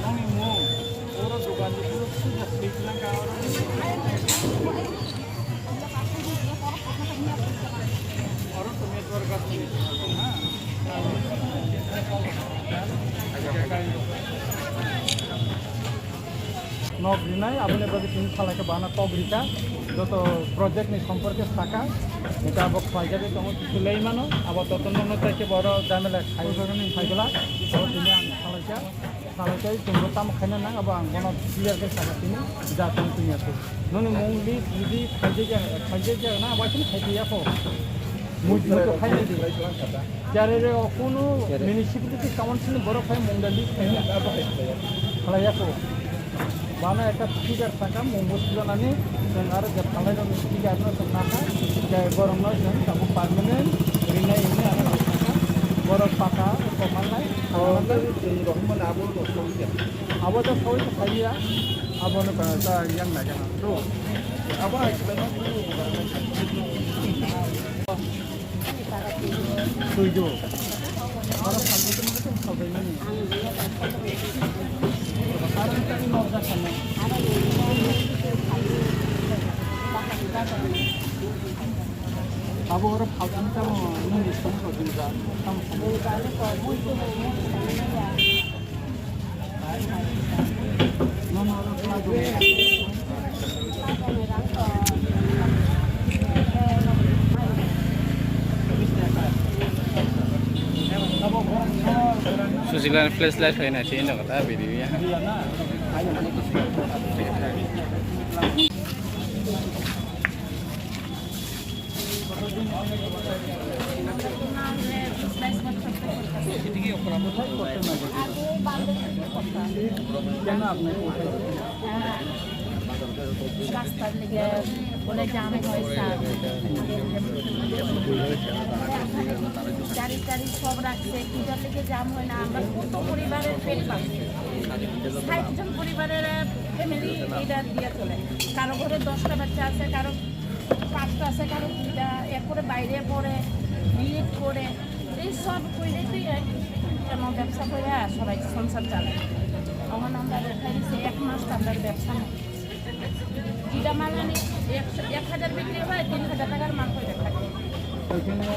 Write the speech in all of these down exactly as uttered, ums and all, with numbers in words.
Nongni mung, oro dogan ni phuru suja swi lang ka oro. Oro to network gak swi ha. Nok rinai, aboni bagwi chini salai khe bana kok rika, joto project ni somporke saka, hingke abo khlaijagwi tongo, kisu lei mano, abo totono no tai khe boro jamela khai, khai bela, abo tini ang salai kha, salai kha, chwngbo tamo khaina nang, abo ang bono clear khe saka tini, ja tong tini ase. Noni mung list jodi khaijak ya, khaijak ya na, abo chini khaijak ya kho. Mui, mui to khaina di. Jarere o kunu municipality council ni borok phai mungda list khaina. Khlaiya ko. Bana ekta figure saka mungbo sulanani, chwng aro je phalai rok ni figure no chwng nakha, je borok no chwng tabuk permanent rinai hinwi ano saka, borok pata komanlai. O, tei chwng rohormani abo no songkhe. Abo to soi to khaiya, abo no ta yang na gana. To, abo hai khlai no. Suidu. Aro phalbitwng bwtwng salbaimani. Aro tei nokjak khanai. Abo oro phalbitwng tamo nini song salbini da. Tamo salbini. Susilan flashlight hai na sini kata video ya. রাস্তার লেগে বলে জাম হয় স্যার। চারি চারি সব রাখছে, কিটার লেগে জাম হয় না। আমরা কত পরিবারের পেট পাচ্ছি, ষাট জন পরিবারের ফ্যামিলি লিডার দিয়ে চলে। কারো ঘরে দশটা বাচ্চা আছে, কারো পাঁচটা আছে, কারো দুইটা, এরপরে বাইরে পড়ে, বিএড করে, এই সব কইলে তুই এক-, কেন ব্যবসা করে সবাই সংসার চালায়। তখন আমরা রেখে দিছি এক মাস তো আমরা ব্যবসা নেই। যেটা মাল আনি একশো, এক হাজার বিক্রি হয়, তিন হাজার টাকার মাল হয়ে থাকে। এখানে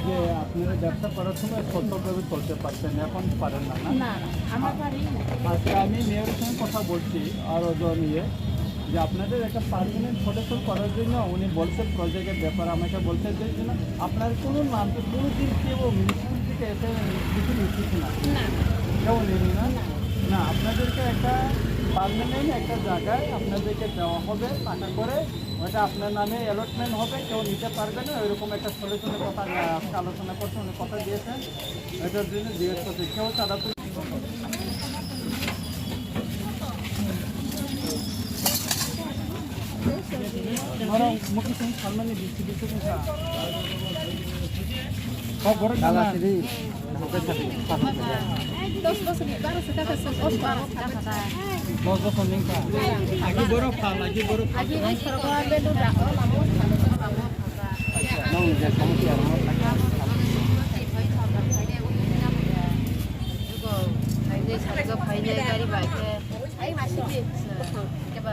যে আপনারা ব্যবসা করার সময় সতর্কভাবে চলতে পারতেন, এখন পারেন না, না? না, না, আমরা পারি না। আজকে আমি মেয়রের সঙ্গে কথা বলছি, আরও জন ইয়ে, যে আপনাদের একটা পার্মানেন্ট সলিউশন করার জন্য উনি বলছে প্রজেক্টের ব্যাপারে আমাকে বলছে যে জন্য আপনার কোনো নাম তো কোনো দিন কেউ মিউনিসিপ্যালিটি থেকে এসে কিছু নিচ্ছে না। না। কেউ নেয়নি না? না। না, আপনাদেরকে একটা পার্মানেন্ট একটা জায়গায় আপনাদেরকে দেওয়া হবে টাকা করে, ওটা আপনার নামে অ্যালটমেন্ট হবে, কেউ নিতে পারবে না, এরকম একটা সলিউশনের কথা আজকে আলোচনা করছে, উনি কথা দিয়েছেন। এটার জন্য জিজ্ঞেস করছি, কেউ চাঁদা তুলে Orang mungkin sini sama nih di sini tuh, Kak. Kau goreng Dalam mana? Sini. Dos dos ni, baru sudah kasih kos baru. Dos dos ni, Kak. Lagi borok, Kak, lagi borok. Lagi borok, lagi borok. Nong je kamu tiar mo. Jugo, phainai, sargo phainai, gari bai khe. Ai, masih. Keba,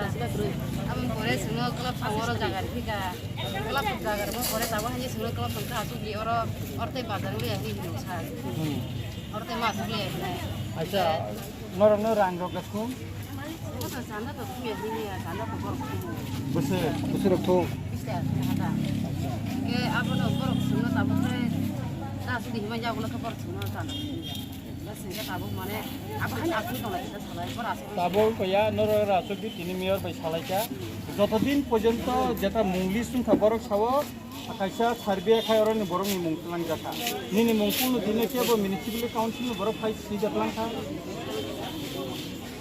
abang pore sungno kelap songoro jagar phika. Kelap jagar mo pore tabo hanya sungno kelap songka asuk di oro, orte bazar uli ahli hino sa. Hmm. Orte ma asuk uli ahli. Acha, norok no rang rok gasung? Bwswk, bwswk rok thung. Tabuk kaya norok rachuk di tini mayor bai salaikha. Joto din porjonto jeta mungli sungkha borok sao, kaisa survey khai oroni borokni mung twlangjakha. Nini mung kunu dino kebo municipal council ni borok phai sijak langkha.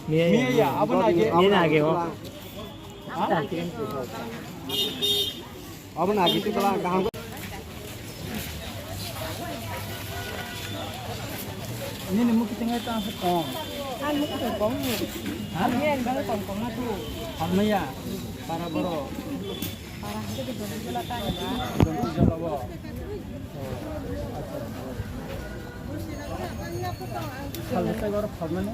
Miya ya, abo na age. Miya na age o. Ha? Abo na age tu kala kaham. Nini mukti tengai ta se kom. Ang mukti kom. Ha? Miya ang bang kom kom na tu. Hamya. Para boro. Para hati ke doni jala ta ya. Doni jala bo. Oh, acha. Salsa goro phalmani?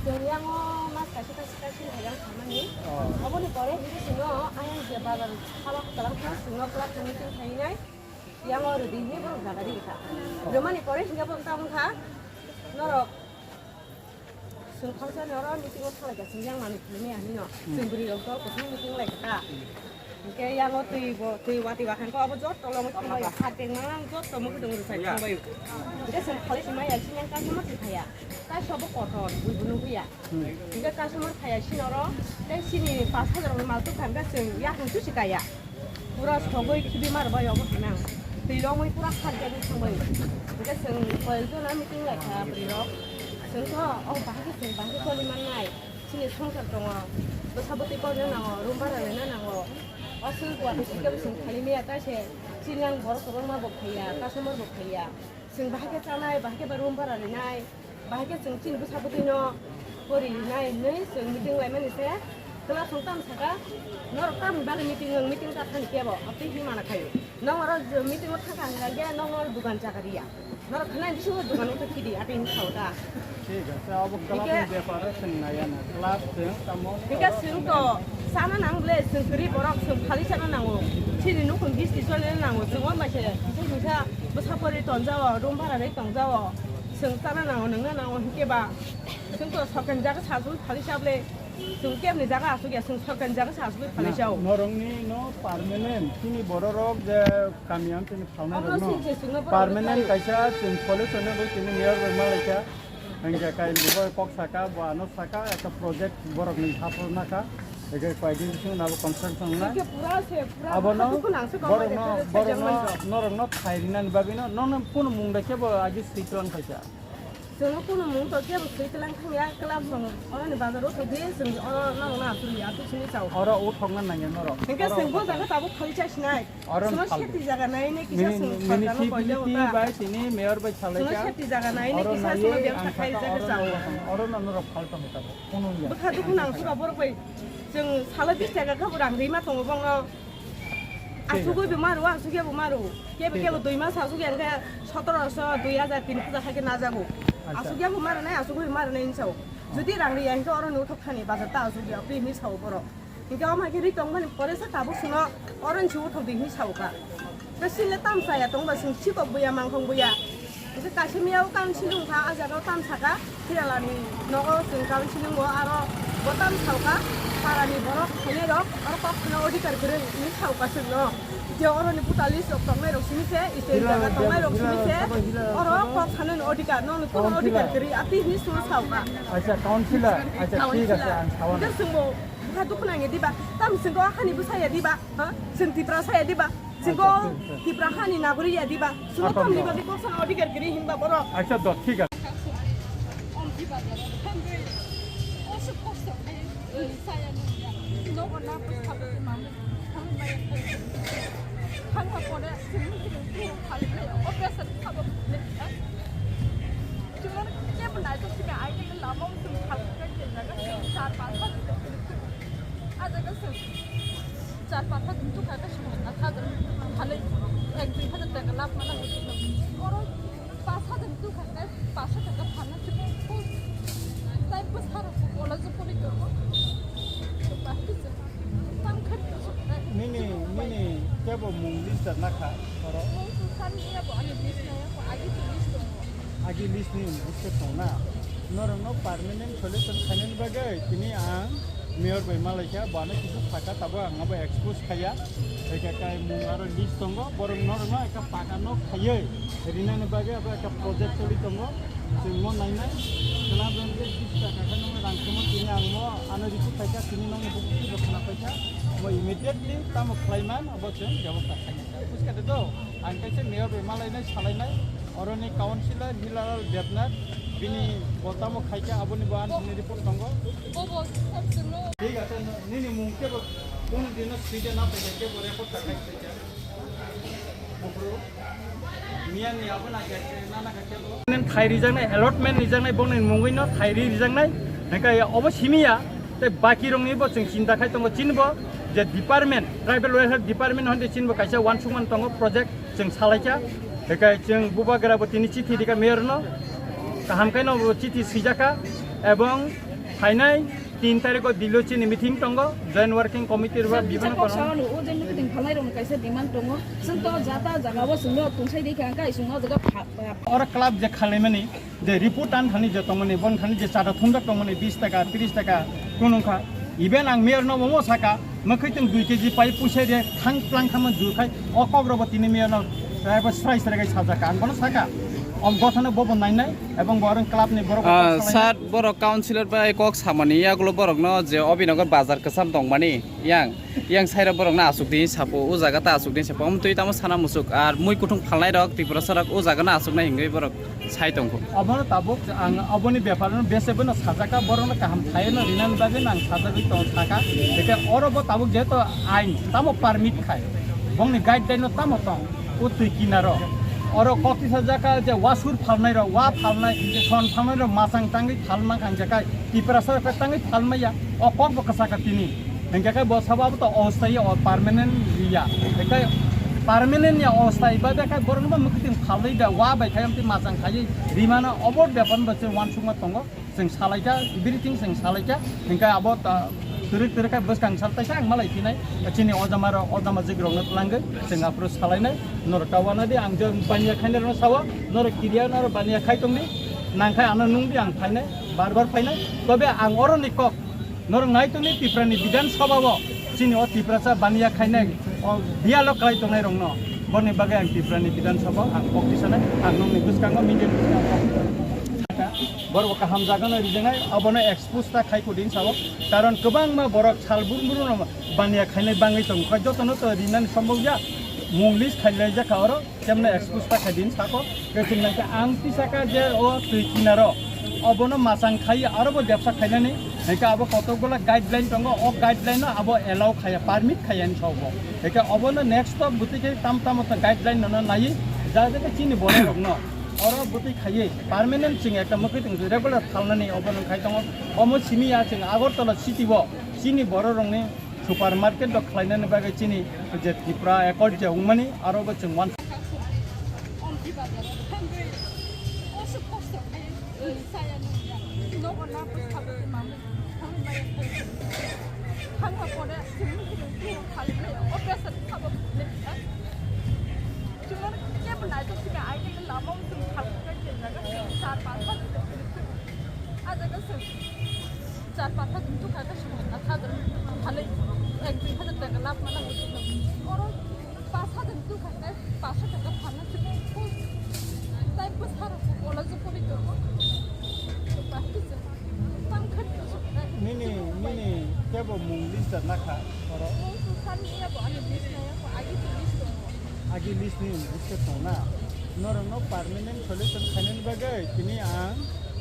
Chwng yango mas kaisa kaisa kaisa hai yang phalmani. Oh. Aboni pore hwnkhe chwngno ayang je bazar haba kwlwng kha chwngno kwlak thani chwng khainai. Yango rwdi hwnwi borok jaga ri kha. Rwmani pore hwnkhe bo wngkha wngkha norok chwng khoroksa ni oro meeting o thanglaikha chwng yang manwi phalmaya hwnwi no. Chwng bwrwi rok dol kwthang meeting lai kha. Hwnkhe yango twi bo, twi watwi bakhang khe abo jotto longwi thangbaio, kha tengma jotto mukhuitwng rwchai thangbaio. Hwnkhe chwng khalai se maya chini customer se phaiya, kaisa bo kotor, buibo nukliya. Hwnkhe customer phaiya chini oro, tei chini pash hajar rokni mal tubukha hwnkhe chwng yakung chusi kaiya. Pura sogwi khibi mar bai obo hinang. Twi longwi pura kha tengwi thangbaio. Hwnkhe chwng koyekjona meeting lai kha bwrwi rok. Chwng khe o bahai khe chwng bahai khe toli mannai. Chini songsar tongo, bwsa bwtwi porna nango, room bara rwna nango. Aswk Guwahati sike bo chwng khali maya, ta se chini ang borok kwbangma bo phaiya, customer bo phaiya. Chwng bahai khe chanai, bahai khe ba room bara rwnai, bahai khe chwng chini bwsa bwtwi no pori rwnai hwnwi chwng meeting laimani se. Twla chwng tamo saka, norok tamni bagwi meeting wng, meeting ta thani kebo, abtwi hinwi mana khaio. Nong oro meeting o thangkha hwnkha khe nong oro dugan jaga riya. Norok khanai bisingo dugan wngkha kidi, ate hinwi sao ta. Thik ase, abo club ni bepar o chwng naiya na. Club chwng tamo. Hingke chwng to sana nang ble, chwng kwrwi borok, chwng phali sana nango. Chini nukhung bisti choli nango. Chwng o maise, chwng kisa bwsa pori tonjao, room bhara rwi tongjao. Chwng sana nango, nungna nango, hingke ba. Chwng to soken jaga sajagwi phali sa ble. Chwng kebni jaga asugya, chwng soken jaga sajagwi phali sao. Norokni no permanent, chini bororok je kami ang chini Omo sing se singno borok permanent kaisa chwng solution no bo chini mayor bai malaikha. Hingke kaini bo kok saka, bo ano saka, ekta project borok ni hapor naka. Hingke koi din sing nabo construction na. Hingke pura se, pura abono bwkha dukhu nang se borok no, borok no, norok no thai rinani bagwi no, nono kunu mung da kebo agi sitwlang khaisa. Chwngno kunu mung to kebo swi twlang thangya, club rong oroni bazar o thokdi, chwng oro norok no asugya, aswk sini chao. Oro o thokna nangya norok. Hingke chwng bo jaga tabuk khali chasinai. Oro chwngno safety jaga nainai kisa chwng sorkar no boiya ota. Bai tini mayor bai salai chwngno safety jaga nainai kisa chwngno bebsa khai jaga chao. Oro no norok phal tong ta. Kunu ya. Bwkha dukhu nang suka borok bai chwng salo bis taka kha rang rima tongo bongno. Asugwi bo maru, asugya bo maru. Kebo kebo dui mas asugya hwnkhe sotorosho, dui hajar, tin hajar hai khe najago. Asugya bo maru nai, asugwi bo maru nai hinwi sao. Jodi rang riya hwnkhe oro ni uthok thani bazar ta asugya, bini sao borok. Hwnkhe omo hai khe ri tongmani pore se tabuk chwngno oro ni se uthok di hinwi sao kha. Tei chini le tam chaya tongba chwng sikok buya mangkhong buya. Hwnkhe kaisa miyao council wngkha, ah jagao tam saka, Hiralani nogo chwng council wngo, aro bo tam saokha, parani borok khainairok, oro kok khana odhikar kwrwi hinwi saokha chwngno. Je oroni buta list rok tongnairok simi se, iste jaga tongnairok simi se, oro kok sanani odhikar, nokni kuno odhikar kwrwi, ati hinwi chwngno saokha. Acha, councilor, acha, thik ase, ang sawana. Hwnkhe chwngbo bwkha dukhu nangya diba, tam chwngbo akhani bwsaya diba, ha? Chwng Tipra saya diba? Chwngbo Tipra hani nagorik ya diba? Chwngbo tamni bagwi kok sana odhikar kwrwi hinba borok. Acha, do, thik ase. Om diba jara, thangwi, osuk kosto khai, saya nungya. Nogo na pwsa pwsa mamu, thangwi maya khai. Thangba pore, chwng chwng chwng khai, operation khabo. Chwng kebo naitok simi, ai khe lama o chwng khal khai khe jaga chwng char panch hajar. Ah jaga chwng. Char panch hajar tu kha khe song na kha kha le ek dui hajar taka lab mana hote no. Oro panch hajar tu kha khe panch hajar taka phana chini ko tai bwsaro ko college pori ko. Ba tu se. Tam kha tu se. Nini, nini kebo mung list na kha oro. Mung tu san ni ya bo ani list na ya ko agi tu list to. Agi list ni list tong na. Norokno permanent solution khainani bagwi tini ang Mayor bai malaikha, bo ano kisu sakha, tabuk ang abo expose khaiya. Ekha kai mung aro list tongo, borok norokno ekha paka nok khaiwi rinani bagwi abo ekha project choli tongo. Chwng mo nainai, khwna bengkhe bis taka khe nokni rang kwmwi tini ang mo ano report khaikha, tini nokni bukhuk twi bo khwna paikha. Mo immediately tamo khlaiman abo chwng bebosta khainai. Buji kha de do, ang kaisa Mayor bai malainai, salainai, oroni councillor Hilal Debnath, bini bo tamo khaikha, aboni bo ani report tongo. Bobo, samsungno. Thik ase, nini mung kebo, kunu dino side na paikha, kebo record ta khai paikha. Bufru, miya ni abo na khe, na na khe kebo. Nen thai rijaknai, allotment rijaknai, bongni mungwi no thai ri rijaknai, hingkhe obo simi ya, tei baki rokni bo chwng chinta khai tongo, chini bo je department, tribal welfare department honde chini bo kaisa uansukmani tongo project. Chwng salaikha, hwnkhe chwng bubagra bo tini chithi rikha mayor no, Kaham khe no bo chithi swijaka ebong phainai tin tarikh o Delhi chini meeting tongo, Joint Working Committee rok bibhinno kono. Sir, o je meeting phalnai rok kaisa demand tongo. Chwng to jata jaga o chwngno tungsai di kha, kai chwngno jaga pha-, pha-, Oro club je khalaimani, je report an thani je tongmani, bon thani je chata thumjak tongmani, bis taka, tris taka, kunung kha. Even ang mayor no omo saka, mwkhwitwng dui K G pai puisa de thang tlang khamma jur khai, o kok rok bo tini mayor no, eh, bo srai srai khai sajak, ang bono saka. Om gothano bobo nainai, ebong bo arong club ni borok Ah, kok salai sir, borok councilor bai kok samani, yagulo borok no je Obinagar bazar kwcham tongmani, yang, yang saira borok no asuk di sapo, o jaga ta asuk di sapo, om twi tamo sana musuk, ar mui kuthung phalnai rok, Tiprasa rok, o jaga no asuk nai hingwi borok. Sai tongkho. Obono tabuk ang oboni bepar no bese bono sajaka, borok no kaham thai no rinani bagwi no ang sajagwi tong saka. Eke oro bo tabuk jehetu ain tamo permit khai, bongni guideline no tamo tong, o twi kinaro. Oro kok tisa jaka je wasur phalnai rok, wa phalnai, son phalnai rok, masang tangwi phalma khan jakai, Tiprasa rok tangwi phalmaya, o kok bo kwchaka tini. Hingke khe bo sabo abo to osthai o permanent ya. Hingke permanent ya osthai ba bekha borok no mukti phalwi da wa bai khai amti masang khai rimana obo bepar bo chwng wansukma tongo. Chwng salaikha, everything chwng salaikha. Hingke abo ta twrwk twrwk khai bwskang sal taisa ang malai phinai. Chini ojama rok, ojama jik rok no twlangwi chwng aphuru salainai. Norok ta wana di ang je baniya khainai rok no sawa. Norok kiriya norok baniya khai tongdi. Nangkhai ano nungdi ang phainai. Bar bar phainai. Tobe ang oro ni kok Norok nai tongni Tiprani Bidhan Sabha o chini o Tiprasa baniya khainai o dialogue khlai tongnai rokno. Boni bagwi ang Tiprani Bidhan Sabha ang kok tisanai, ang nokni bwskango media bwskango kok tisanai. Borok kaham jaga no rijaknai, obono expose ta khai kudin sao. Karon kwbangma borok sal buru buru no baniya khainai bangwi tongo. Jotono to rinani sombok ya, mung list khailai jakha oro. Kemne expose ta khaidin sako, keching nangkhe ang tisaka je o twi kinaro, obono masang khai aro bo depsa khainani, hingke abo kotok bola guideline tongo, o guideline no abo allow khaya, permit khaya ni sabo. Hingke obono next stop bwtwi khe tam tamo ta guideline no nai, ja jate chini borok rok no oro bwtwi khaiwi permanent ching ekta mwkhwtwng regular khalnani obono khai tongo, omo simi ya ching Agartala city bo chini borok rokni Supermarket rok khlainani bagwi chini je Tripura Accord je wngmani aro bo chwng uansuk. Char paanch hajar tong twi kha, khe song aat hajar tong phalwi ek dui hajar taka lab ma nango. Oro paanch hajar tong kha, khe paanch sho taka phalna song. Tai bwsarok college o pori tongo. Bahai khe chwng tang kha. Nini, nini kebo mung list da nakha oro? Mung sani ya bo ani list na ya bo, agi to list tongo. Agi list ni list tong na. Norokno permanent solution khainani bagwi tini ang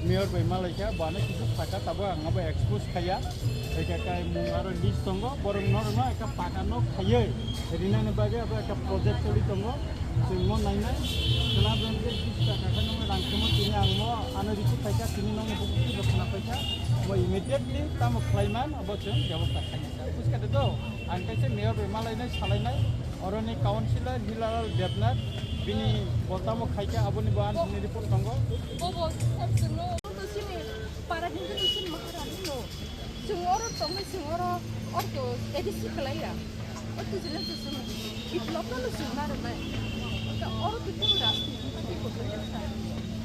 Mayor bai malaikha, bo ano kisu sakha, tabuk ang abo expose khaiya. Ekha kai mung aro list tongo, borok norokno ekha paka nok khaiwi rinani bagwi abo ekha project choli tongo. Chwng mo nainai, khwna bwrwng khe bis taka khe nungwi rang khemo tini ang mo ano rikhu phaikha, tini nokni bukhuk twibo khwna phaikha. Mo immediately tamo khlaiman abo chwng bebosta khainai. Buskha de do, ang kaisa Mayor bai malainai, salainai, oroni councillor Hilalal Debnath, bini bo tamo khaikha, aboni bo ang report tongo. Bobo, sir, chwngno to sini para hindu to sini maharani no. Chwng oro tongnai, chwng oro, oro to A D C khlaiya. O to jene to chwng biplop no chwng narwknai. Oro to chwng rajniti party bo khlaiya sa.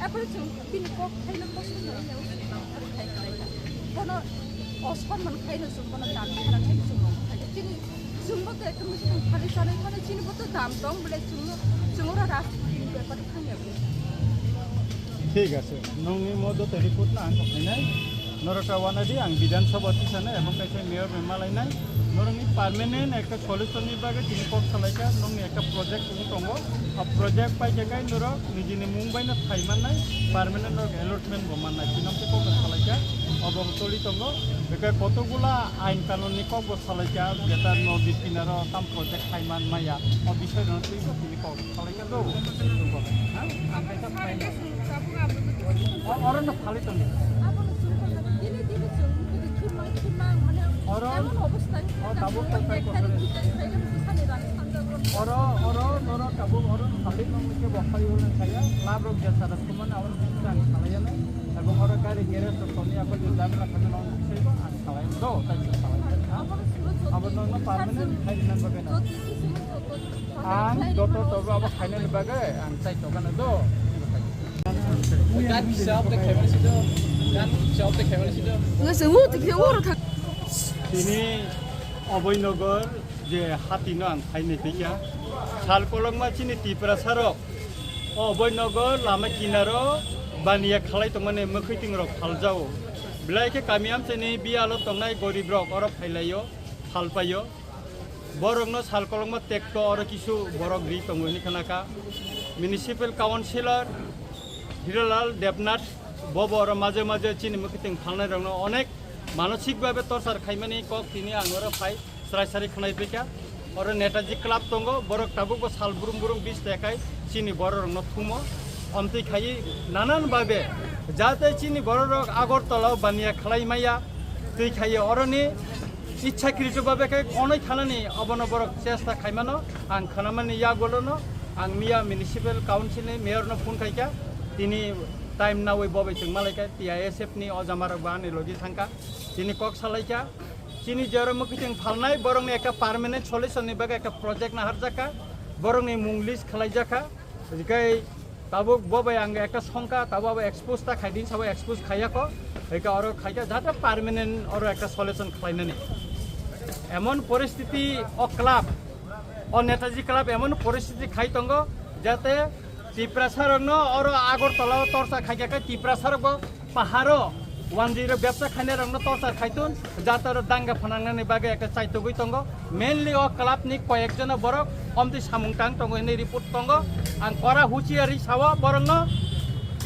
Apore chwng bini kok khaina kosto no ya, o chwng khai khlaiya. Bono osonman khaino chwng bono dam khaina chwng khai. Chini Chwngbo to ekdom bwswk thani sanai phano chini bo to dam tong bole chwngno chwng oro rajniti ni bepar thangya bo. Thik ase, nongni mo joto report no ang kok khainai. Norok ta wanadi ang Bidhan Sabha tisana ebong kaisa mayor bai malainai. Norokni permanent ekta solution ni bagwi tini kok salaikha, nongni ekta project wng tongo. O project paikha kai norok nijini mung bai no thai mannai, permanent norok allotment bo mannai. Tini kok salaikha, obo toli tongo. Beke kotokgula ain kanun ni kok bo Salaikha, jeta nodi kinaro tam project khai man maya, o bisoi rok twi tini kok salaikha do. Ha? O, oro no phalwi tongdi. Oro, o tabuk tak tak kok. Oro, oro, noro tabuk oro phalwi tongdi khe bo khai oro kaya, lab rok jesa rok kumana oro bisoi ang salaiya nai. Ang joto tobro abo khainani bagwi ang chai tokano do. Gan kisa obo tei khaimani sido. Gan kisa obo tei khaimani sido. Ngasing wo tei khe wo ro thak. Tini Abhoynagar je hati no ang khainai phaikha. Sal kolokma chini Tiprasa rok o Abhoynagar lama kinaro baniya khalai tongmani mwkhwtwng rok phaljao. Belai khe kami amchaini biyalo tongnai gorib rok oro phailaio, phalpaio. Borokno sal kolokma tekto oro kisu borok ri tongo hinwi khnakha. Municipal Councillor Hiralal Debnath bobo oro maje maje chini mwkhwtwng phalnairokno onek manosik babe torchar khaimani kok tini ang oro phai srai srai khwnai phaikha. Oro Netaji Club tongo, borok tabukbo sal brum brum bis tekai chini bororokno thumo. Omtwi khaiwi nanan babe jate chini bororok Agartala o baniya khlai maya, twi khaiwi oroni ichchakritok babe khe konoi khanani obono borok chesta khaimano. Ang khnamani yagulono ang miya Municipal Council ni Mayor no phone khaikha, tini time nawi bobai chwng malaikha, T I S F ni o jamarok bo ani logi thangkha, tini kok salaikha. Chini je oro mwkhwtwng phalnai, borokni ekta permanent solution ni bagwi ekta project naharjakha, borokni mung list khlaijakha. Hinkhe tabuk bo bai ang ekta songkha, tabuk abo expose ta khaidi, sabo expose khaiyakho, hinkhe oro khaikha jate permanent oro ekta solution khlainani. Emon poristiti o club, o Netaji Club emon poristiti khai tongo, jate Tiprasa rokno oro Agartala o torchar khaikha khe Tiprasa rokbo paharo wanjwi rok bebsa khainai rokno torchar khaitun, jate oro danga phanangnani bagwi ekta chaitugwi tongo. Mainly o club ni koyek jona borok omtwi samung tang tongo hinwi report tongo. Ang kora huchiari sao borokno,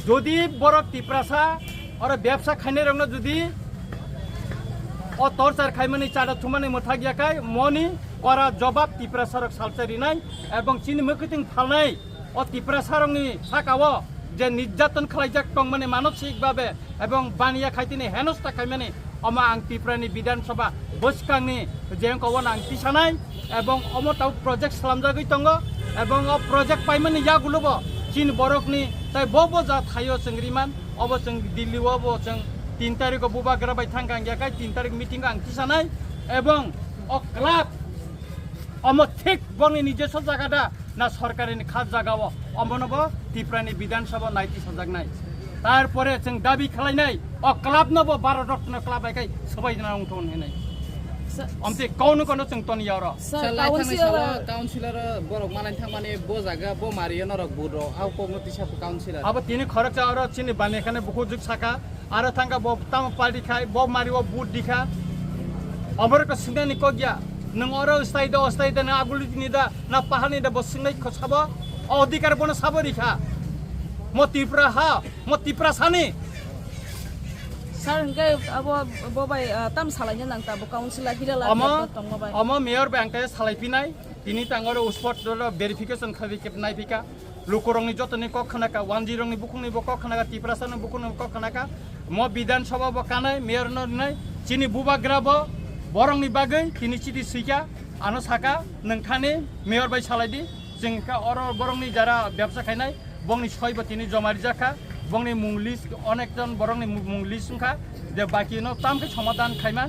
jodi borok Tiprasa oro bebsa khainai rokno jodi o torchar khaimani chada thumani mwthak yakhai moni kora jobab Tiprasa rok salsa rinai ebong chini mwkhwtwng phalnai o Tiprasarokni saka-o je nirjaton khlaijak tongmani manosik babe ebong baniya khaitini henosta khaimani, omo ang Tripurani Bidhan Sabha bwskangni je wngkha obono ang tisanai ebong omo tabuk project slamjagwi tongo ebong o project paimani yagulobo chini borokni tai bo bo ja thaio chwng riman obo chwng Delhi o bo chwng tin tarikh o bubagra bai thangkha ang yakhai tin tarikh meeting o ang tisanai ebong o club omo thik bongni nijeso jaga da na sorkarini khas jaga o, omono bo Tripurani Bidhan Sabha naiti sajaknai. Tarpore chwng dabi khlainai o club no bo Bharat Ratna club hai kai swbai na wngthon hinai. Sa- Omte kono kono chwng ton yaro. Sir, Sir, lai thangni council salo councillor borok manai thangmani bo jaga bo mario norok buro au kokno tisa councillor. Abo tini khoroksa oro chini bani khane bukhuk juk saka. Aro thangkha bo tamo party khai, bo mari o vote dikha. Oborok to swngnani kok ya. Nwng oro stay da, stay da, na aguli ni da, na pahani da, bo swngnai kho sabo. O odhikar bono sabo rikha. Mo Tripura ha, mo Tripura sani. Sir, hingke abo bo bai, ah, tam salaina nang ta bo council a hira la Omo, tongma bai. Omo mayor bai ang khe salai pinai. Tini tang oro spot oro verification khabi kep nai phika. Lukurokni jotoni kok khnaka, wanjwirokni bukhukni bo kok khnaka, Tiprasani bukhukni bo kok khnaka. Mo Bidhan Sabha bo kanai, mayor no rinai, chini bubagra bo borokni bagwi tini chiti swikha, ano saka, "Nwng thani mayor bai salai di, chwng kha oro borokni jara bebsa khainai, bongni soi bo tini joma rijak kha, bongni mung list, onek jon borokni mung list wngkha, je baki no tam khe somadhan khaima."